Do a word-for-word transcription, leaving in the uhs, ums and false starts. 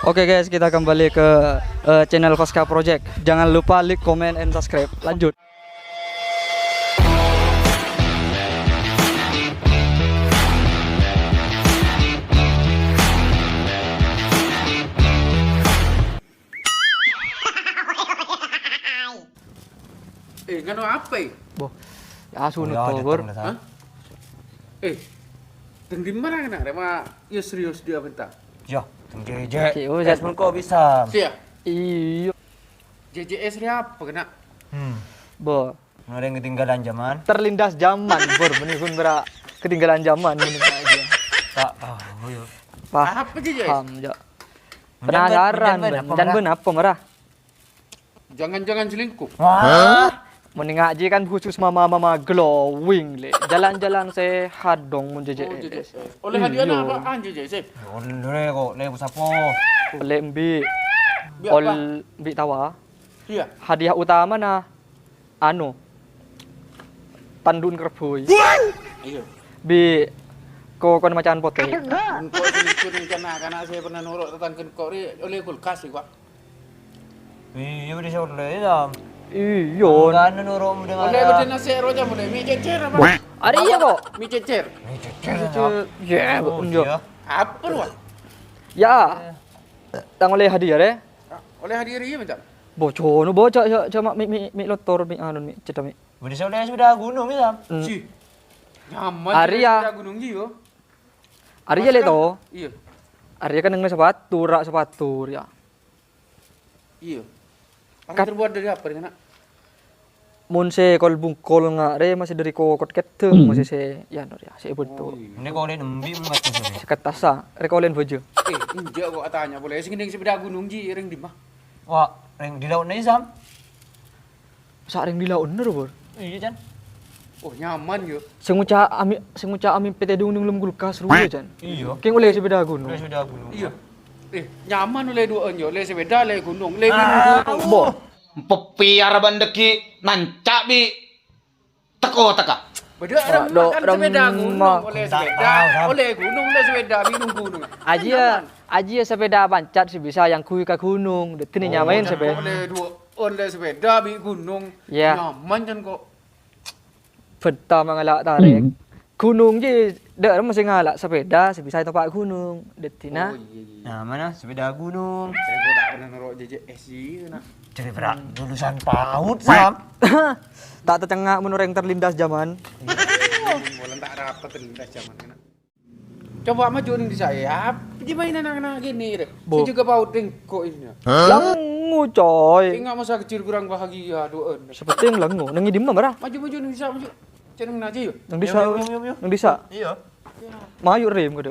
Oke guys, kita kembali ke, eh, channel Koska Project. Jangan lupa like, comment, and subscribe. Lanjut. Eh, nganu apa, eh? Boh, ya, asu. Oh, ya, nutto, Bor. Hah? Eh, teng dimma, nak? Rema, ya, serius dia bentar. Yo, teng J J S. Oke, oh, ya. Mengko bisa. Siap. Iyo. J J S re apa kena? Hmm. Boh. Ada yang ketinggalan zaman. Terlindas zaman, Bor. Bener pun bera ketinggalan zaman, bener aja. Tak tahu, yo. Paham, Apa, J J S? Paham, Jo. Penasaran, Ben. Encan ben apa, Mara? Jangan-jangan selingkuh. Wah. Mending ngaji kan khusus mama-mama glowing, Le. Jalan-jalan sehat dong, mun J J S. Oh, J J S. Oleh hadiahnya apaan, J J S? Oleh kok, le, sapo? Oleh embi. Bi apa? Ol-, embi tawa. Iya. Hadiah utama, nah, anu, tandu'en kerbui. Iya. Bi kokon macan pote. Engko' selikur rencana, karena saya pernah noro' tetanggen kok ri oleh kulkas sih, Pak. Iya, udah saya oleh, ya. Iya. Kan noro' udah. Oleh ada nasi roja, mulai mi cecer apa? Ari iya kok. Mi cecer. Mi cecer, ya. Iya, oh, iya. Apa, Pak? Ya. Tang oleh hadiah, re? Ah, oleh hadiah iya, minta. Bocono, boca, ya, cuma mi, mi, mi lotor, mi anu, mi cedam, mi. Udah saya oleh sepeda gunung, ya, Sam? Hmm. Si. Nyaman Ari ya. Sepeda gunung, iya. Ari ya, Le, to? Iya. Ari kan neng sepatu, rak sepatu, ya. Iya. Apa terbuat dari apa, nak? Mon se kol-bungkol nga' re masih dari kokot kedeng, masih se, ya, no, ya, se bentuk. Oh, iya. Ini kok oleh nembi, Mas, maksudnya? Seket tasa, re kolen baju. Eh, enjak kok tanya boleh. Sing ning sepeda gunung ji, ring di mah? Wah, ring di laut nih, Sam. Sa' ring di laut, bener, Bor? Iya, Chan. Oh, nyaman, yo. Sing ngucap ami-, sing ngucap ami pete dung ning lem kulkas, ru, Chan. Iya. Keng oleh sepeda gunung. Oleh sepeda gunung. Iya. Eh, nyaman oleh duwa'an, yo. Oleh sepeda, oleh gunung, oleh gunung. Bo. Pepiar bandegi nancak bi teko teka. Beda orang makan sepeda gunung, oleh sepeda, oleh gunung, oleh sepeda, minum gunung. Aji ya, aji ya sepeda pancat sih bisa yang kui ke gunung. Dadi ini nyamain sepeda. Oleh dua, oleh sepeda bi gunung. Ya. Nyaman kan kok. Benta mangala tarik. Gunung ji, dak mesti ngala sepeda, sih bisa topak gunung. Dadi nah. Oh, iya, iya. Nah, mana sepeda gunung? Saya kok tak pernah noro' J J S sih, nak. Jadi berat lulusan PAUD, Sam. Tak tercengang menurut yang terlindas zaman. Bulan tak rapat terlindas zaman, nak. Coba maju ning desa, ya. Apa di mainan anak-anak gini, re? Saya juga PAUD ning kok ini. Lengo, coy. Ingat masa kecil kurang bahagia, doa. Seperti yang lengo. Nang di mana, Mara? Maju, maju, ning desa, maju. Cek ning aja, yuk. Nang desa. Yuk, yuk, yuk, yuk. Nang desa. Iya. Mayu, Rim, kudu.